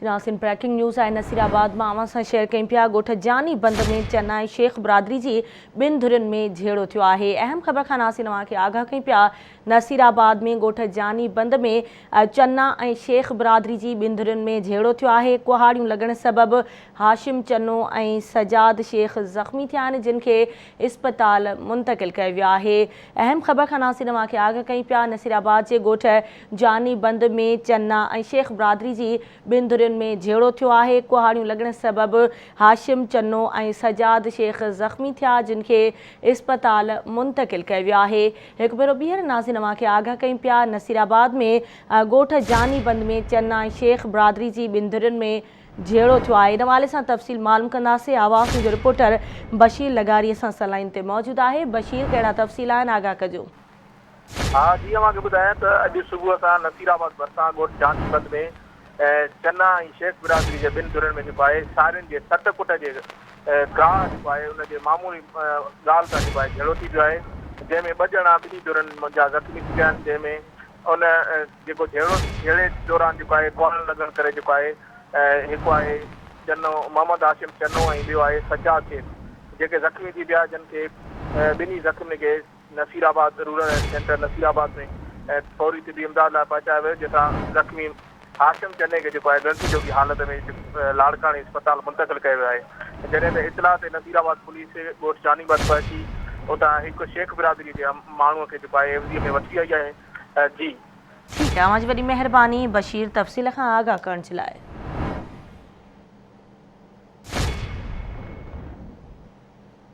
ناظرين breaking news آهي نصير آباد مان اوهان سان شيئر ڪيون پيا ڳوٺ جاني بند ۾ چنا ۽ شيخ برادري جي ٻن ڌرين ۾ جهيڙو ٿيو آهي اهم خبر کان ناظرين اوهان کي آگاهه ڪيون پيا نصير آباد ۾ ڳوٺ جاني بند ۾ چنا ۽ شيخ برادري جي ٻن ڌرين ۾ جهيڙو ٿيو آهي ڪهاڙيون لڳڻ سبب هاشم چنو ۽ سجاد شيخ زخمي ٿيا آهن جن کي اسپتال منتقل ڪيو ويو آهي اهم خبر کان ناظرين اوهان کي آگاهه ڪيون پيا نصير آباد جي ڳوٺ جاني بند ۾ چنا ۽ شيخ برادري جي ٻن ڌرين ۾ جهيڙو ٿيو آهي، ڪهاڙيون لڳڻ سبب هاشم چنو ۽ سجاد شيخ زخمي ٿيا جن کي اسپتال منتقل ڪيو ويو آهي. هڪ ڀيرو ٻيهر ناظرين اوهان کي آگاهه ڪيون پيا نصير آباد ۾ ڳوٺ جاني بند ۾ چنا ۽ شيخ برادري جي ٻن ڌرين ۾ جهيڙو ٿيو آهي ان حوالي سان تفصيل معلوم ڪنداسين آواز نيوز جو رپورٽر بشير لغاري اسان سان لائين تي موجود آهي بشير ڪهڙا تفصيل آهن آگاهه ڪجو. ها جي اوهان کي ٻڌايان ته اڄ صبح سان نصير آباد ڀرسان ڳوٺ جاني بند ۾ چنا ۽ شيخ برادري جي ٻن ڌرين ۾ جيڪو آهي سارين جي سٽ ڪٽ جي گاهه جيڪو آهي ان جي معمولي ڳالهه تان جيڪو آهي جهيڙو ٿي پيو آهي جنهن ۾ ٻه ڄڻا ٻنهي ڌرين جا زخمي ٿي پيا آهن جنهن ۾ ان جيڪو جهيڙو جهيڙي دوران جيڪو آهي ڪوهاڙن لڳڻ ڪري جيڪو آهي هڪ آهي چنو محمد هاشم چنو ۽ ٻيو آهي سجاد شيخ جيڪي زخمي ٿي پيا جن کي ٻنهي زخمين کي Nasirabad rural health centre Nasirabad ۾ فوري طبي امداد لاء پهچايو ويو جتان زخمي هاشم چني کي جيڪو آهي ڳڻتي جوڳي حالت ۾ لاڙڪاڻي اسپتال منتقل ڪيو ويو آهي جڏهن ته اطلاع تي نصيرآباد پوليس ڳوٺ جاني بند پهچي اتان هڪ شيخ برادري جي ماڻهو کي جيڪو آهي عيوضي ۾ وٺي آئي آهي جي. ٺيڪ آهي اوهان جي وڏي مهرباني بشير تفصيل کان آگاهه ڪرڻ جي لاء.